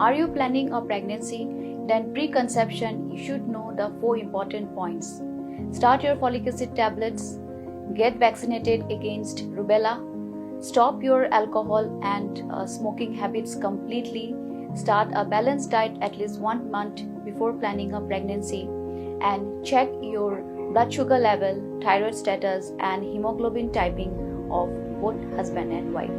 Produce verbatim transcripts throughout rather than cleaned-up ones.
Are you planning a pregnancy? Then preconception, you should know the four important points. Start your folic acid tablets, get vaccinated against rubella, stop your alcohol and uh, smoking habits completely, start a balanced diet at least one month before planning a pregnancy, and check your blood sugar level, thyroid status, and hemoglobin typing of both husband and wife.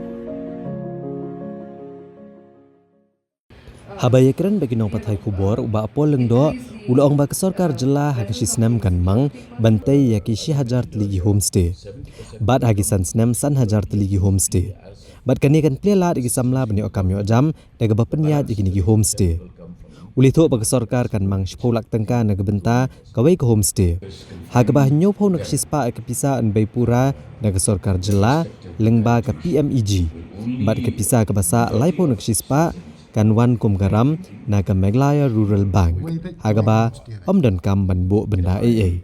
Haba ïakren bad ki nongpathai khubor, u Bah Paul Lyngdoh u la ong ba ka sorkar jylla ha ka shi snem kan mang ban tei ïa ki shi hajar tylli ki homestay bad ha ki san snem san hajar tylli ki homestay. Bad kane kan plie lad ïa ki samla ban ïoh kam ïoh jam da kaba pynïaid ïa kine ki homestay. U la ïathuh ba ka sorkar kan mang shiphew lak tyngka na ka bynta kawei ka homestay. Ha kaba hynñiewphew na ka shispah ka pisa yn bei pura na ka sorkar jylla lyngba ka P M E G. Bad ka pisa kaba sah laiphew na ka shispah kan wan kum ka ram na ka Meghalaya Rural Bank. Ha kaba ym donkam ban buh bynta ei ei.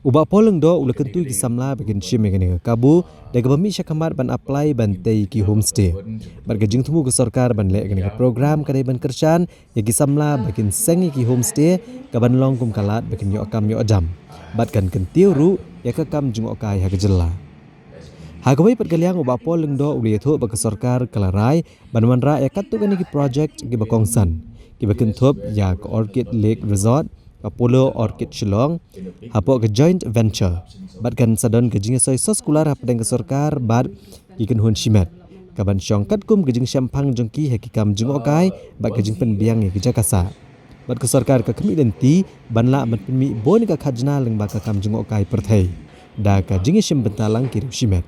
U Bah Paul Lyngdoh u la kyntu ïa ki samla ba kin shim ïa kane ka kabu da kaba mih shakhmat ban apply ban tei ïa ki homestay. Bad ka jingthmu ka sorkar ban leh ïa kane ka program ka dei ban kyrshan ïa ki samla ba kin seng ïa ki homestay, kaban long kum ka lad ba kin ïoh kam ïoh jam. Bad kan kyntiew ruh ïa ka kam jngohkai ha ka jylla. Ha kawei pat ka liang u Bah Paul Lyngdoh u la ïathuh ba ka sorkar ka la rai ban wanrah ïa katto katne ki project kiba kongsan, kiba kynthup ïa ka Orchid Lake Resort, ka Polo Orchid Shillong, hapoh ka joint venture. Bad kan sa don ka jingïasoi soskular hapdeng ka sorkar bad ki kynhun shimet, kaban shong katkum ka jingshemphang jong ki ha ki kam jngohkai bad ka jingpynbiang ïa ki jaka sah. Bad ka sorkar ka khmih lynti ban lah ban pynmih bun ka khajna lyngba ka kam jngohkai pyrthei da ka jingïashim bynta lang ki riew shimet.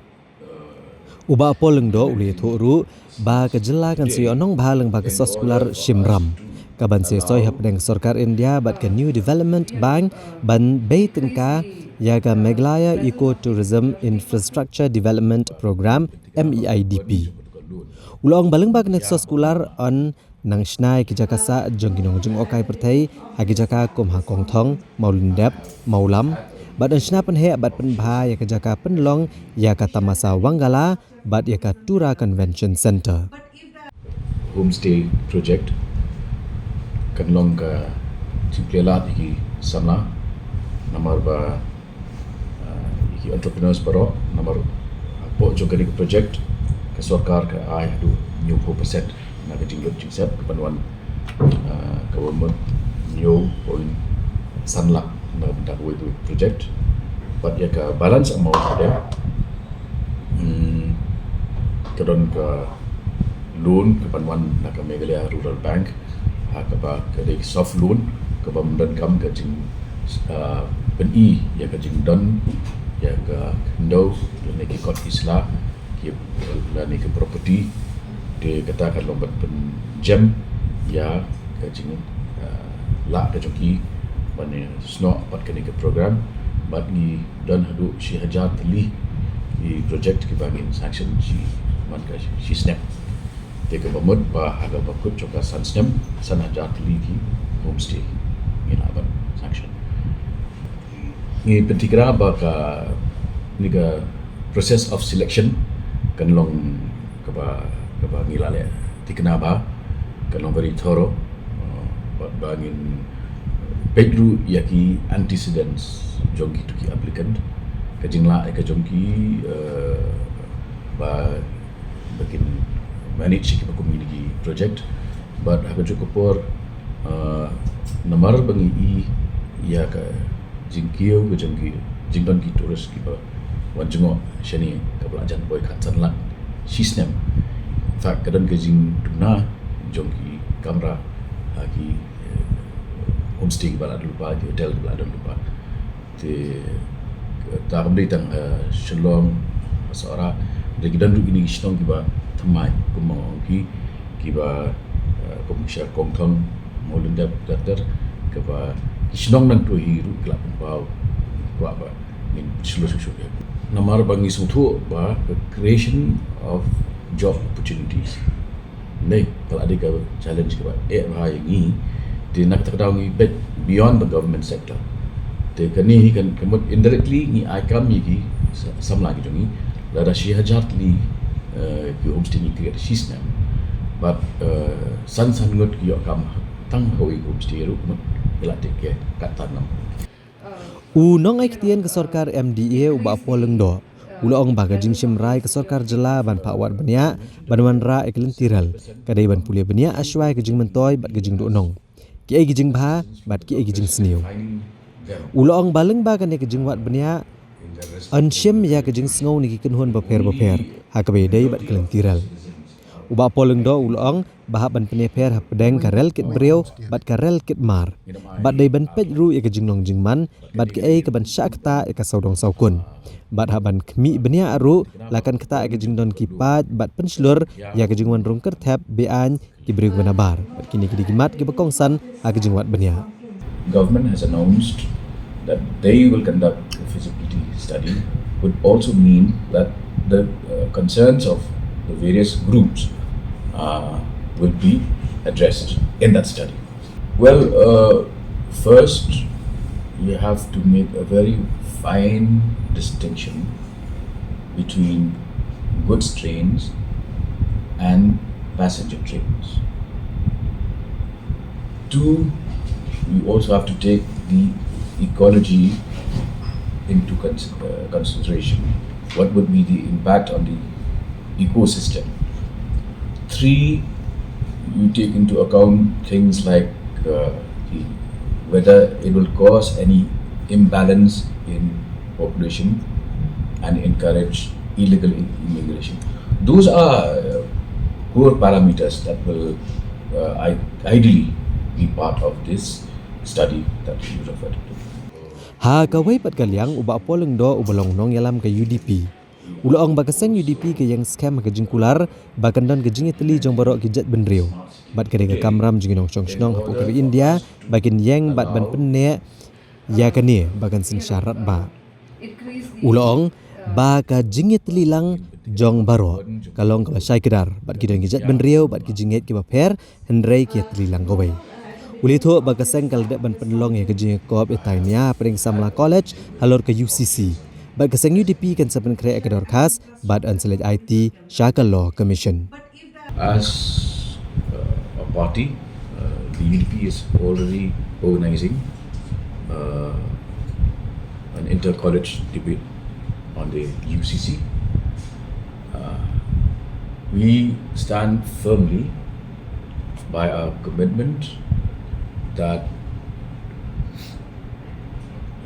U Bah Paul Lyngdoh u la ïathuh ruh ba ka jylla kan sa ïoh nongbha lyngba ka soskular shim ram, kaban sa ïasoi hapdeng ka sorkar India bad ka New Development Bank ban bei tyngka ïa ka Meghalaya Eco Tourism Infrastructure Development Program, M E I D P. U la ong ba lyngba kane ka soskular yn nang shna ïa ki jaka sah jong ki nongjngohkai pyrthei ha ki jaka kum ha Kongthong, Mawlyndep, Mawlam, bad yn shna pynheh bad pynbha ïa ka jaka pynlong ïa ka tamasa Wangala bad ïa ka Tura Convention Centre. Homestay project kan long ka jingplie lad ïa ki samla, namar ba ïa ki entrepreneurs baroh, namar hapoh jong kane ka project ka sorkar ka ai haduh hynñiewphew percent na ka jinglut jingsep, kaban wan kaba mut hynñiew point san lak na ka bynta kawei kawei ka project. Bad ïa ka balance amount ka dei, ka don ka loan kaban wan na ka Meghalaya Rural Bank, ha kaba ka dei soft loan, kaba ym donkam ka jing pyni ïa ka jingdon ïa ka khyndew lane ki kot ki sla, ki lane ki property. Te kata kan long ban pynjem ïa ka jinglah ka jong ki ban snoh pat kane ka program. Bad ngi don haduh shi hajar tylli ki project kiba ngin sanction shi man ka shi snem. Te kaba mut ba ha kaba kut jong ka san snem san hajar tylli ki homestay ngi lah ban sanction. Ngi pyntikna ba kane ka process of selection kan long kaba kaba ngi la leh tikna ba kan long very thorough. Ba ngin peit ruh ïa ki antecedents jong kito ki applicant, ka jinglah ka jong ki ba ba kin manage ïa kiba kum kine ki project. Bad ha kajuh ka por namar ba ngi i ïa ka jingkiew ka jong ki jingdon ki tourist kiba wan jngoh shane kaba la jan boi khatsan lak shi snem. In fact ka don ka jingduna jong ki kamra ha ki homestay kiba la don lypa, ki hotel kiba la don lypa. Te ta kam dei tang ha Shillong, ha Sohra, dei ki don ruh kine ki shnong kiba thymmai kum ma ong ki, kiba kum sha Kongthong, Mawlyndep, ter ter, kiba ki shnong nangto hi ruh ki la pynpaw, kwah ba ngin pynshlur shuh shuh ïa. Namar ba ngi sngewthuh ba the creation of job opportunities ne ka la dei ka challenge kaba eh bha ïa ngi. Te na kata ka daw ngi peit beyond the government sector. Te kane hi kan ka mut indirectly ngi ai kam ïa ki samla ki jong ngi. Lada shi hajar tylli ki homestay ngi create shi snem, But uh, san san ngut ki ïoh kam tang hawei ka homestay ruh, mut ki la take care kat tan nam. U nongai ktien ka sorkar M D A u Bah Paul Lyngdoh u la ong ba ka jingshim rai ka sorkar jylla ban phah wad bniah ban wanrah ïa ka lynti rel ka dei ban pule bniah ha shwa ïa ka jingmyntoi bad ka jingduhnong, kiei ki jingbha bad kiei ki jingsniew. U la ong ba lyngba kane ka jingwad bniah yn shim ïa ka jingsngew na ki kynhun bapher bapher ha kaba ïadei bad ka lynti rel. U Bah Paul Lyngdoh u la ong ba hap ban pynïapher hapdeng ka rel kit briew bad ka rel kit mar, bad dei ban peit ruh ïa ka jinglong jingman bad kaei ka ban shah ktah ïa ka sawdong sawkun, bad hap ban khmih bniah ruh la kan ktah ïa ka jingdon ki paid bad pynshlur ïa ka jingwan rung kyrthep be-aiñ ki briew kiba nabar bad kine ki dei ki mat kiba kongsan ha ka jingwad bniah. Government has announced that they will conduct a feasibility study, would also mean that the uh, concerns of the various groups uh, will be addressed in that study. Well, uh, first, you have to make a very fine distinction between goods trains and passenger trains. Two, you also have to take the ecology into cons- uh, consideration. What would be the impact on the ecosystem? Three, you take into account things like uh, the, whether it will cause any imbalance in population and encourage illegal in- immigration. Those are uh, core parameters that will uh, I- ideally be part of this study that you referred to. Ha kawei pat ka liang, u Bah Paul Lyngdoh uba long nongïalam ka U D P u la ong ba ka seng U D P ka ïeng skhem ha ka jingkular ba kan don ka jingïatylli jong baroh ki jaitbynriew bad ka dei ka kamram jong ki nongshong shnong hapoh ka ri India ba kin ïeng bad ban pynneh ïa kane ba kan synshar radbah. U la ong ba ka jingïatylli lang jong baroh ka long kaba shai kdar bad ki don ki jaitbynriew bad ki jingngeit kiba pher, hynrei ki ïatylli lang kawei. U la ïathuh ba ka seng ka la dep ban pynlong ïa ka jingïakop ïatai nia hapdeng samla college halor ka U C C, bad ka seng U D P kan sa pynkhreh ïa ka dorkhas bad yn sa leit aiti sha ka Law Commission. As uh, a party, uh, the U D P is already organizing uh, an inter-college debate on the U C C. Uh, we stand firmly by our commitment that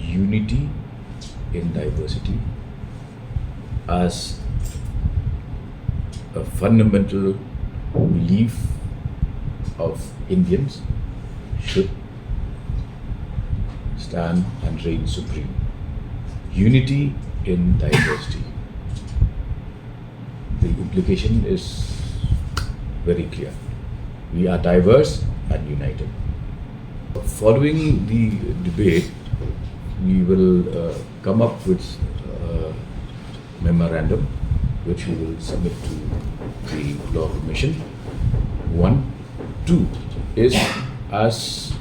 unity in diversity as a fundamental belief of Indians should stand and reign supreme. Unity in diversity. The implication is very clear. We are diverse and united. Following the debate, we will uh, come up with a memorandum which we will submit to the Law Commission. One. Two is as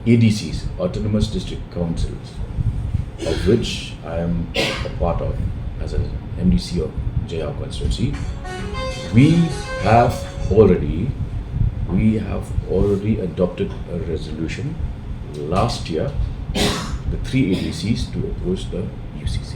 A D Cs, Autonomous District Councils, of which I am a part of as an M D C of Jaiaw constituency, we have already we have already adopted a resolution last year, the three A D Cs to oppose the U C C.